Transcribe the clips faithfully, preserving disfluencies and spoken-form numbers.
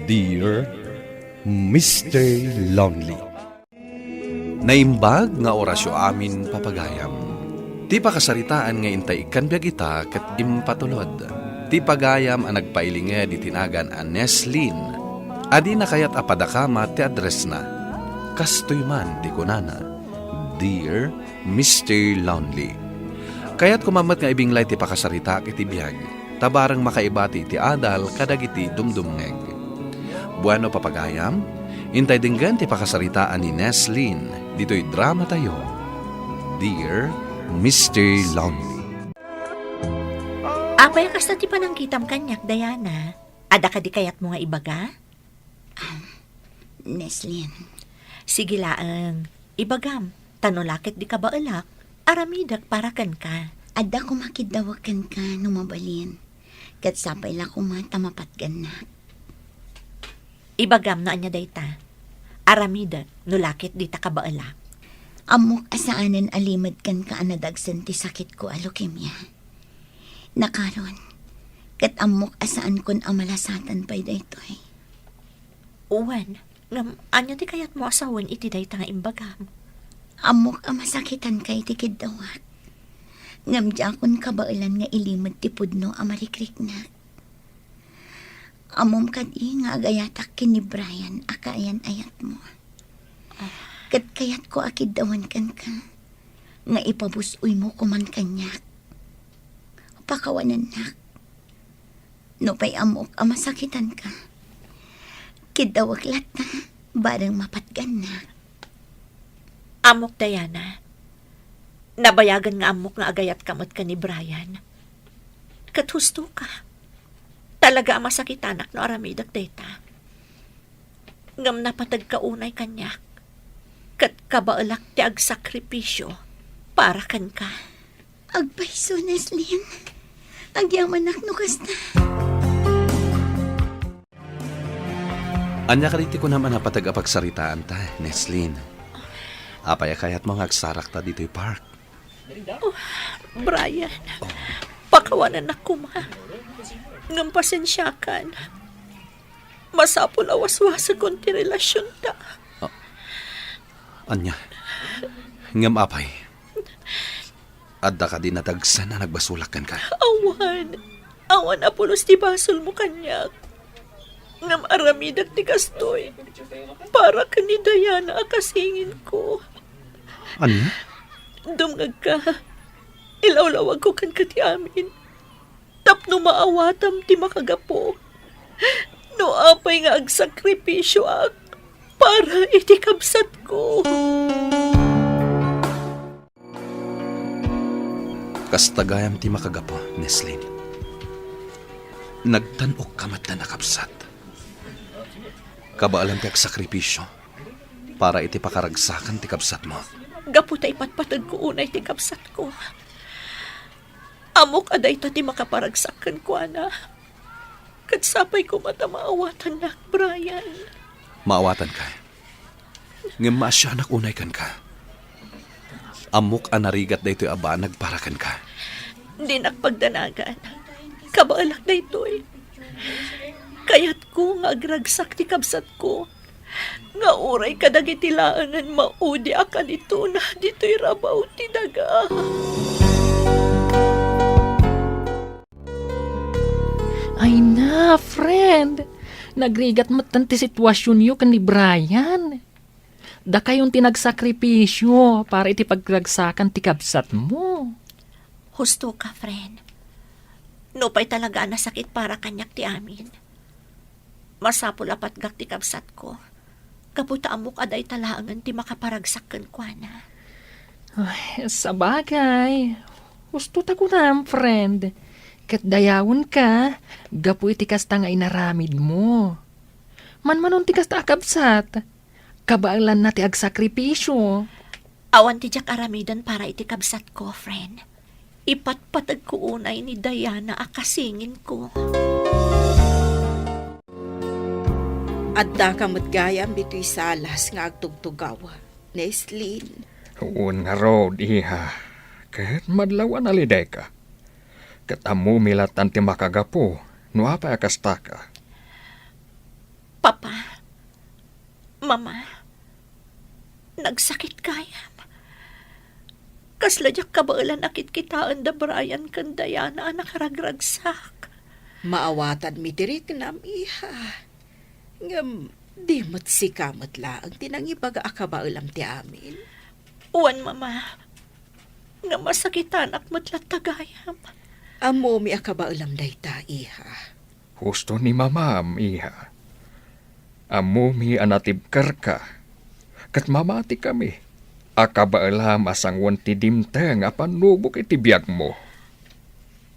Dear Mister Lonely. Naimbag nga orasyo amin, papagayam. Ti pakasaritaan nga intay ikkan biag ita ket impatulod. Ti pagayam a nagpailinged iti nagan a Neslin. Adina kayat a padakama ti addressna. Kastoy man ti kunana, Dear Mister Lonely. Kayat koma met nga ibinglay ti pakasaritaak iti biag, ta bareng makaibati iti adal kadagiti dumdumngeg. Bueno, papagayam, intay denggen ti pakasaritaan ni Neslin ditoy drama tayo, Dear Mister Lonely. Apay a kasta ti panangkitam kaniak, Diana? Adda kadi kayatmo nga ibaga? Neslin. Sige laeng, ibagam, ta no la ket di kabaelak, aramidek para kenka. Adda koma kiddawek kenka no mabalin, ket sapay la koma ta mapatgannak. Ibagam no ania dayta. Aramidek no la ket dita kabaelak. Ammok a saanen a limed kenka a nadagsen ti sakitko a leukemia. Nakaron, ket ammok a saankon a malasatan pay daytoy. Wen, ngem ania ti kayatmo a sawen iti dayta nga imbagam? Ammok a masakitanka iti kiddawak, ngem diakon kabaelan nga ilimed ti pudno a marikriknak. Ammom kadi nga agayatak ken ni Brian a kaayan-ayatmo. Ket kayatko a kiddawen kenka nga ipabus-oymo koman kaniak. Pakawanennak. Nupay ammok a masakitanka, kiddawek latta, bareng mapatgannak. Ammok, Diana. Nabayagen nga ammok nga agayatka met ken ni Brian. Ket hustoka. Talaga a masakitanak no aramidek dayta. Ngem napategka unay kaniak, ket kabaelak ti agsakripisio para kenka. Agpayso, Neslin. Agyamanak no kasta. Ania kadi ti kunam a napateg a pagsaritaanta, Neslin? Apay a kayatmo nga agsarakta ditoy park? Oh, Brian, pakawanennak koma. Ngem pasensiakan. Masapul a waswasekon ti relasionta. Ah, ania? Ngem apay? Adda kadi nadagsen a nagbasolak kenka? Awan. Awan a pulos ti basolmo kaniak. Ngem aramidek ti kastoy para ken ni Diana a kasinginko. Ania? Dumngegka. Ilawlawagko kenka ti amin tapno maawatam ti makagapu. No apay nga agsakripisioak para iti kabsatko. Kasta gayam ti makagapu, Neslin. Nagtan-okka met a nakabsat. Kabaelan ti agsakripisio para iti pakaragsakan ti kabsatmo. Gapu ta ipatpategko unay ti kabsatko, ammok a dayta ti makaparagsak kenkuana. Ket sapay koma ta maawatannak, Brian. Maawatanka. Ngem maasianak unay kenka. Ammok a narigat daytoy a banag para kenka. Dinak pagdanagan. Kabaelak daytoy. Kayatko nga agragsak ti kabsatko nga uray kadagiti laengen maudi a kanitona ditoy rabaw ti daga. Ay na, friend! Nagrigat metten ti situasionyo ken ni Brian. Dakayon ti nagsakripisio para iti pagragsakan ti kabsatmo. Husto ka, friend. Nupay talaga a nasakit para kaniak ti amin, masapul a patgak ti kabsatko, gapu ta ammok a dayta laengen ti makaparagsak kenkuana. Ay, sabagay, husto ta kunam, friend. Ket dayawenka gapu iti kasta nga inaramidmo. Manmanon ti kasta a kabsat, kabaelanna ti agsakripisio. Awan ti diak aramiden para iti kabsatko, friend. Ipatpategko unay ni Diana a kasinginko. Addaka met gayam ditoy salas nga agtugtugaw, Neslin. Wen ngarud, iha. Ket madlaw a nalidayka. Ket ammomi lattan ti makagapu no apay a kastaka. Mama, nagsakit gayam. Kasla diak kabaelan a kitkitaen da Brian ken Diana a nakaragragsak. Maawatadmi ti riknam, iha. Ngem di met sika met laeng ti nangibaga a kabaelam ti amin. Wen, Mama, ngem masakitanak met latta gayam. Ammomi a kabaelam dayta, iha. Husto ni Mamam, iha. Ammomi a natibkerka, ket mamatikami a kabaelam a sanguan ti dimteng a pannubok iti biagmo.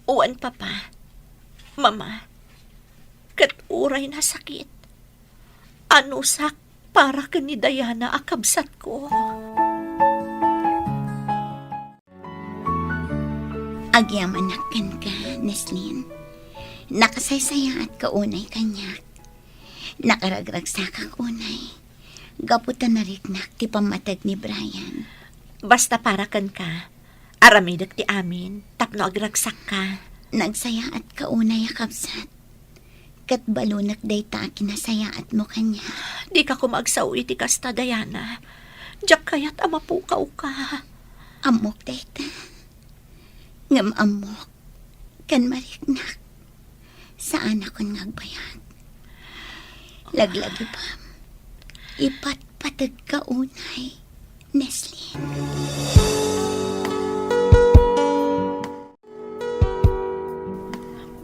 Wen, Papa, Mama, ket uray nasakit, anusak para ken ni Diana a kabsatko. Agyamanak kenka, Neslin. Nakasaysayaatka unay kaniak. Nakaragragsakak unay. Gapu ta nariknak ti pammateg ni Brian. Basta para kenka, aramidek ti amin tapno agragsakka. Nagsayaatka unay a kabsat. Ket balonek dayta a kinasayaatmo kaniak. Dika koma agsao iti kasta, Diana. Diak kayat a mapukawka. Ammok dayta. Ngem ammok, ken mariknak, saanakon nga agbayag. Laglagipem, ipatpategka unay, Neslin.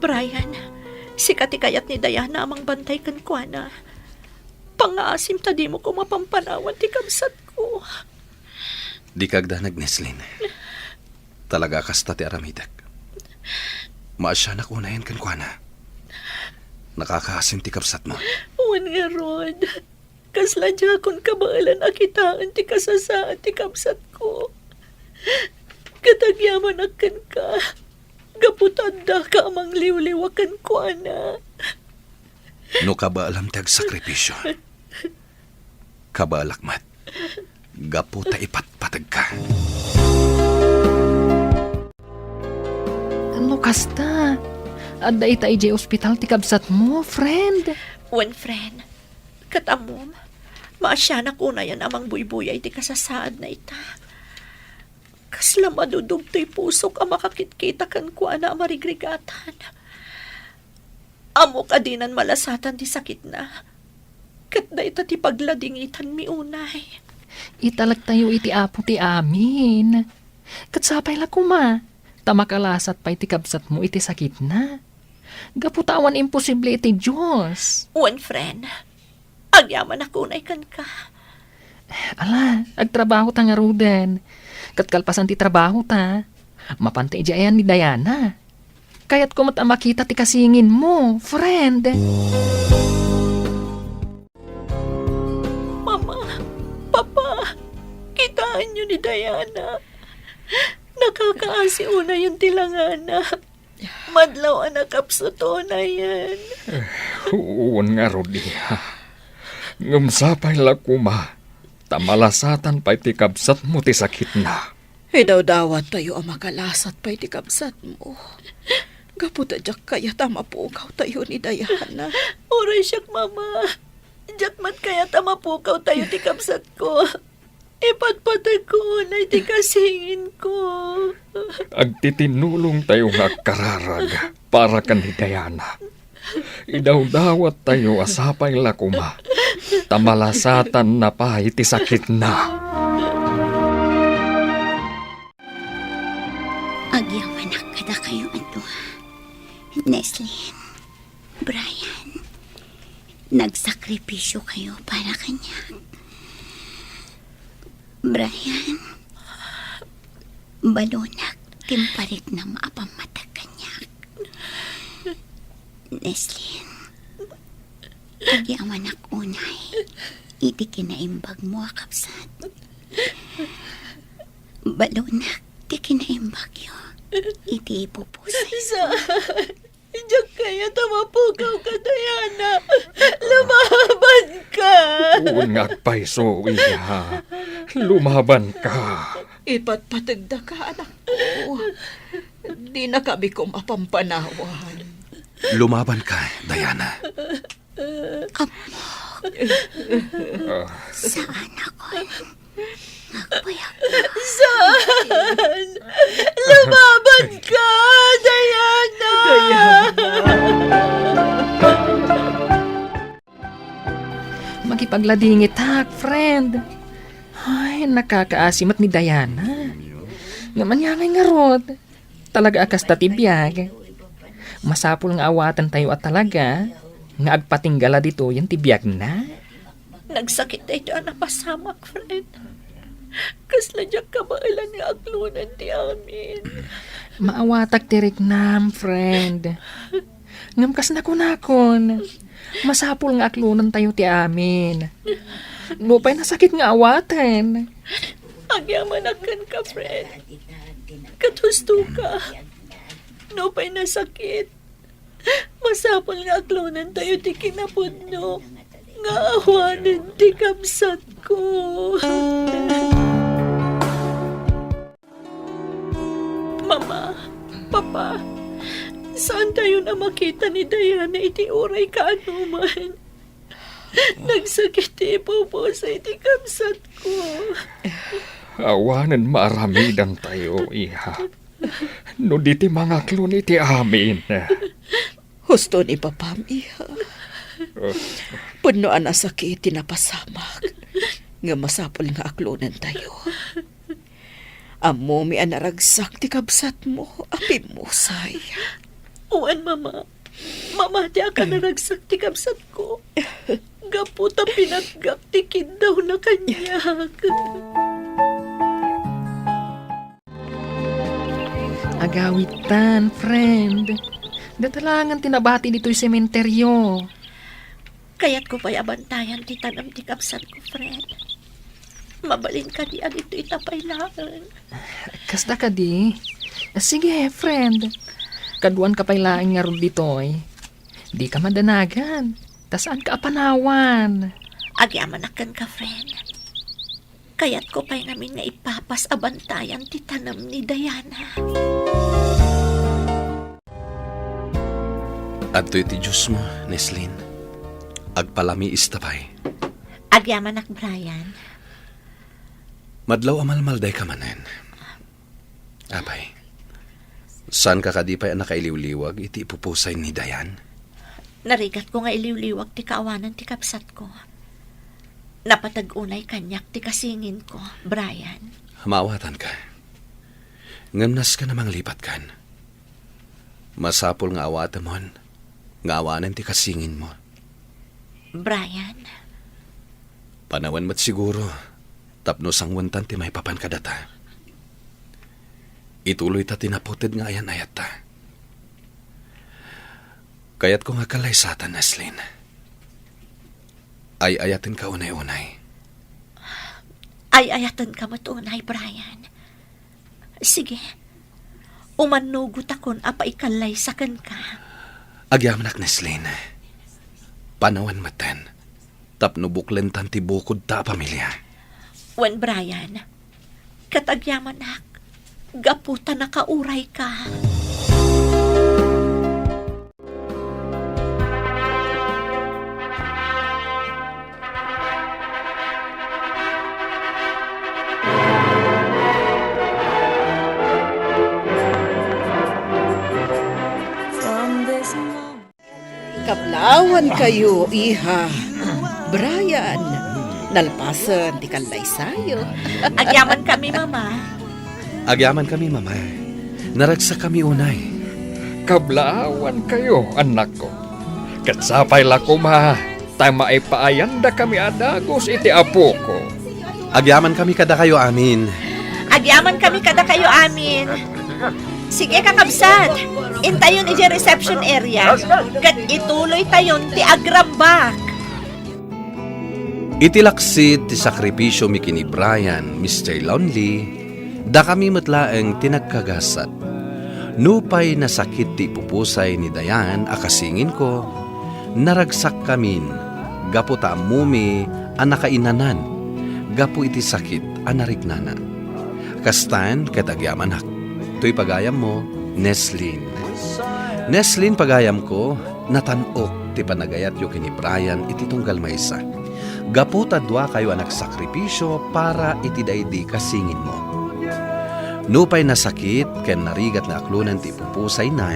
Brian, sika ti kayat ni Diana a mangbantay kenkuana. Pangngaasim ta dimo koma pampanawan ti kabsatko. Dika agdanag, Neslin. Talaga a kasta ti aramidek. Maasianak unayen kenkuana. Nakakaasim ti kabsatmo. Wen ngarud. Kasla diakon kabaelan a kitaen ti kasasaad ti kabsatko. Ket agyamanak kenka, gapu ta addaka a mangliwliwa kenkuana. No kabaelam ti agsakripisio, kabaelak met, gapu ta ipatpategka. No kasta, adda ita idiay ospital ti kabsatmo, friend? Wen, friend. Ket ammom, maasianak unayen a mangbuybuyay ti kasasaadna ita. Kasla madudugtoy pusok a makakitkita kenkuana a marigrigatan. Ammok a dinan malasatan ti sakitna, ket dayta ti pagladingitanmi unay. Italektayo iti Apo ti amin. Ket sapay la koma, ta makalasat pay ti kabsatmo iti sakitna. Gapu ta awan imposible iti Dios. Wen, friend. Agyamanak unay kenka. Ala, agtrabahota ngaruden. Ket kalpasan ti trabahota, mapanta idiay ayan ni Diana. Kayatko met a makita ti kasinginmo, friend. Mama, Papa, kitaenyo ni Diana. Nakakaasi unayen ti langana. Madlaw a nakapsut unayen. Eh, wen ngarud, iha. Ngem sapay la koma, ta malasatan pay ti kabsatmo ti sakitna. Idawdawattayo a makalasat pay ti kabsatmo. Gapu ta diak kayat a mapukawtayo ni Diana. Uray siak, Mama. Diak met kayat a mapukawtayo ti kabsatko. Ipatpategko unay ti kasinginko. Agtitinnulongtayo nga agkararag para ken ni Diana. Idawdawattayo a sapay la koma, ta malasatanna pay ti sakitna. Agyamanak kadakayo a dua, Neslin, Brian. Nagsakripisyo kayo para kaniak. Brian, balonak ti impariknam a pammateg kaniak. Neslin, agyamanak unay iti kinaimbagmo a kabsat. Balonak ti kinaimbagyo iti ipupusay. Sa-, Diak kayat a mapukawka, Diana. Lumabanka. Wen nga agpayso, iha. Lumabanka. Ipatpategdaka, anakko. Dinaka bikom a pampanawan. Lumabanka, Diana. Ammok, Saan ako? Agpuyag ka. Saan? Lumaban ka, Diana! Makipagladingitak, friend. Ay, nakakaasi met ni Diana. Ngem ania ngay ngarud? Talaga a kasta ti biag. Masapul nga awatentayo a talaga nga agpatinggala ditoyen ti biagna. Nagsakit daytoy a napasamak, friend. Kasla diak kabaelan nga aklonen ti amin. Maawatak ti riknam, friend. Ngem kas nakunakon, masapul nga aklonentayo ti amin. Nupay nasakit nga awaten. Agyamanak kenka, friend. Ket husto ka. Nupay nasakit, masapul nga aklonentayo ti kinapudno nga awanen ti kabsatko. Mama, Papa, saantayon a makita ni Diana iti uray kaanoman. Nagsakit ti ipupusay ti kabsatko. Awanen maaramidantayo, iha. No di ti mangaklon iti amin. Husto ni papam, iha. Pudno a nasakit ti napasamak. Nga masapul nga aklonentayo. Ammomi a naragsak ti kabsatmo a pimmusay. Wen, Mama. Mamatiak a naragsak ti kabsatko. Gapu ta pinatgak ti kiddawna kaniak. Agawitan, friend. Datalangan ti nabati ditoy sementeryo. Kayatko pay a bantayan ti tanem ti kabsatko, friend. Mabalin kadi a ditoy ta pay laeng? Kasta kadi? Sige, friend. Kaduanka pay laeng ngarud ditoy. Dika madanagan. Ta saanka a panawan. Agyamanak kenka, friend. Kayatko pay ngamin nga ipapas a bantayan ti tanem ni Diana. Adtoy ti juicemo, Neslin. Agpalamiista pay. Agyamanak, Brian. Madlaw a malmaldayka manen. Apay, saanka kadi pay a nakailiwliwag iti ipupusay ni Diana? Narigatko nga iliwliwag ti kaawanan ti kabsatko. Napateg unay kaniak ti kasinginko, Brian. Maawatanka. Ngem nasken a manglipatkan. Masapul nga awatemon nga awanen ti kasinginmo. Brian. Panawen met siguro tapno sangwentan ti maipapan kadata. Ituloyta ti naputed nga ayan-ayatta. Kayatko nga agkallaysatan, Neslin. Ay-ayatenka unay-unay. Ay-ayatenka met unay, Brian. Sige. Umannugotakon a paikallaysa kenka. Agyamanak, Neslin. Panawen metten tapno buklentan ti bukodta a pamilia. Wen, Brian, ket agyamanak, gapu ta nakaurayka. Kablawankayo, iha. Brian, nalpasen ti kallaysayo. Agyamankami, Mama. Agyamankami, Mama. Naragsakami unay. Kablawankayo, annakko. Ket sapay la koma ta maipaayandakami a dagus iti apoko. Agyamankami kadakayo amin. Agyamankami kadakayo amin. Sige, kakabsat. Intayon idiay reception area. Ket ituloytayon ti agrambak. Iti laksid ti sakripisio mi ken ni Brian, Mister Lonely, dakami met laeng ti nagkagasat. Nupay nasakit ti ipupusay ni Diane a kasinginko, naragsakkamin gapu ta ammomi a nakainanan gapu iti sakit a nariknana. Kastan ket agyamanak. Toy pagayammo, Neslin. Neslin, pagayamko, natan-ok ti panagayatyo ken ni Brian iti tunggal maysa. Gapu ta duakayo a nagsakripisio para iti daydi kasinginmo. Nupay nasakit ken narigat nga aklonen ti ipupusayna,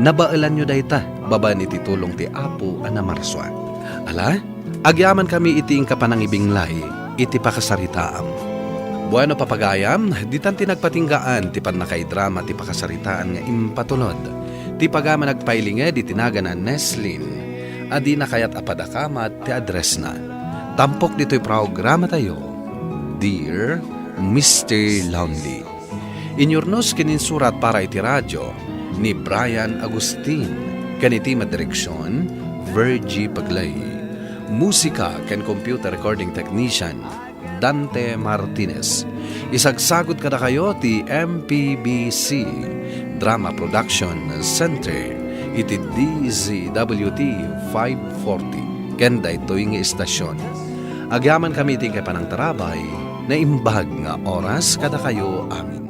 nabaelanyo dayta babaen iti tulong ti Apo a namarsua. Ala, agyamankami iti inka panangibinglay iti pakasaritaam. Bueno, papagayam, ditan ti nagpatinggaan ti pannakaidrama ti pakasaritaan nga impatulod. Ti pagayam a nagpailinged iti nagan a Neslin a dina kayat a padakamat ti addressna. Tampok ditoy programatayo, Dear Mister Lonely. Inyurnos ken insurat para iti radio ni Brian Agustin, ken iti madireksion, Virgie Paglay. Musika ken computer recording technician, Dante Martinez. Isagsagut kadakayo ti M P B C Drama Production Center iti D Z W T five forty ken daytoy nga istasion. Agyamankami iti inkay panangtarabay, naimbag nga oras kadakayo amin.